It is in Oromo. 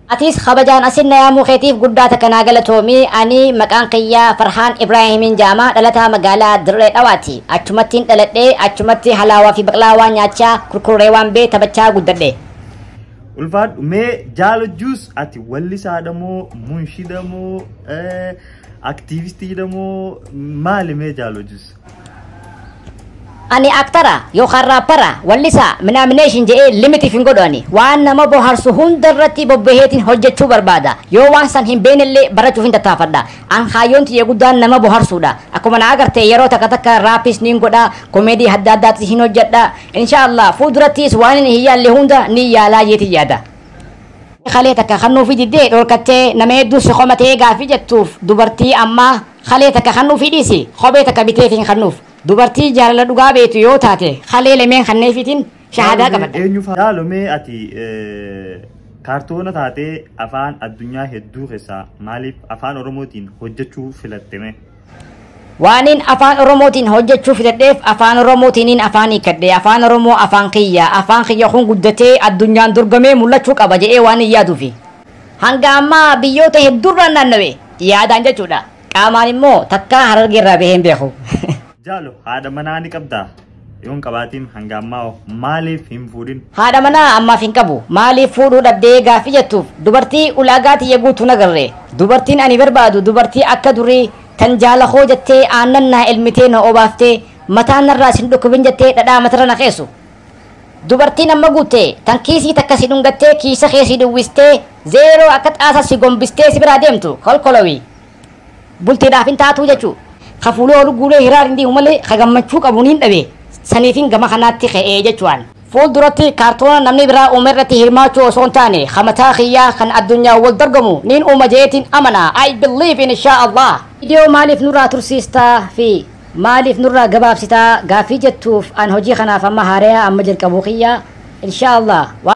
Atis kabajaan asin na yaamuu keetiif guddaa takka naa galatoomii. Ani maqaan kiyyaa Farhaan Ibraahimiin Jaamaa, dhalataa magaalaa Dirree Dhawaati. Achumattiin dhaladhee, achumatti halaawaa fi baqlaawaa nyaachaa, kurkurree waan bee taphachaa guddadhe. Ulfaadhu. Mee Jaalo Juus, ati wallisaadha moo munshida moo aktiivistiidha moo maali mee Jaalo Juus? Ani aktara yookaan raappara, wallisaa, minaamination jedhee limitiif hin godhu. Ani waan nama bohaarsu hunda irratti bobbaheetiin hojjechuu barbaada. Yoo waan san hin beeknellee barachuuf hin tattaafadha. An kaayyoon tiyya guddaan nama bohaarsuudha. Akkuma na agarte, yeroo takka takka raapis niin godha, komeedii adda addaattis hin hojjedha. Inshaallah, fuuldurattis waan inni hin yaalle hunda ni yaalaa jeetiin yaada. Kalee takka kannuufi diddee dhorkattee nama hedduu si qomatee gaafii jettuuf, dubartii ammaa kalee takka kannuufi dhiisi, kophee takka biteetiin kannuuf. Dubartii jaalala dhugaa beektu yoo taate, kalee lameen kanneefiitiin shahaadaa qabadha. Eenyu Jaalo, mee ati kaartoona taatee afaan addunyaa hedduu keessaa maaliif Afaan Oromootiin hojjechuu filatte mee? Waaniin Afaan Oromootiin hojjechuu filadheef, Afaan Oromootiiniin afaan hiikadhe. Afaan Oromoo afaan kiyya. Afaan kiyya kun guddatee addunyaan dorgomee mul'achuu qaba jedhee waan hin yaaduufi. Hanga ammaa biyyoota hedduurraan naannawe yaadaan jechuudha. Qaamaan immoo takkaa Harargee irraa bahee hin beeku. Jaalo, haadha manaa ni qabdaa? Yoo hin qabaatiin, hanga ammaa hoo maaliif hin fuudhin? Haadha manaa ammaaf hin qabu. Maaliif fuudhuu dhabdee gaaffii jettuuf, dubartii ulaagaa tiyya guutuu nagarre. Dubartiin ani barbaadu dubartii akka durii tan jaala koo jettee aannan naa elmitee na obaaftee, mataan narraa sin dhukkubin jettee dhadhaa matarra na keessu. Dubartiin amma guutte tan kiisii takka si dhungattee, kiisa kee si duwwistee, zeeroo akka xaasa si gombistee si biraa deemtu kolkolowii. Bultiidhaaf hin taatuu jechuu. Ka fuulee ol guulee hiraar hin deemu malee ka gammachuu qabu niin dhabe. Saniifin gama kanaatti ka'ee jechuudhaan. Fuulduratti kaartoona namni biraa uume irratti hirmaachuu osoo hin taane, mataa kiyyaa kan addunyaa wal dorgomu niin uuma jeetiin amana. I believe in insha Allah. Viidiyoo maaliif nurraa tursiistaa fi maaliif nurraa gabaabsitaa gaaffii jettuuf, an hojii kanaaf amma haariyaa amma jalqabu kiyyaa, insha Allah.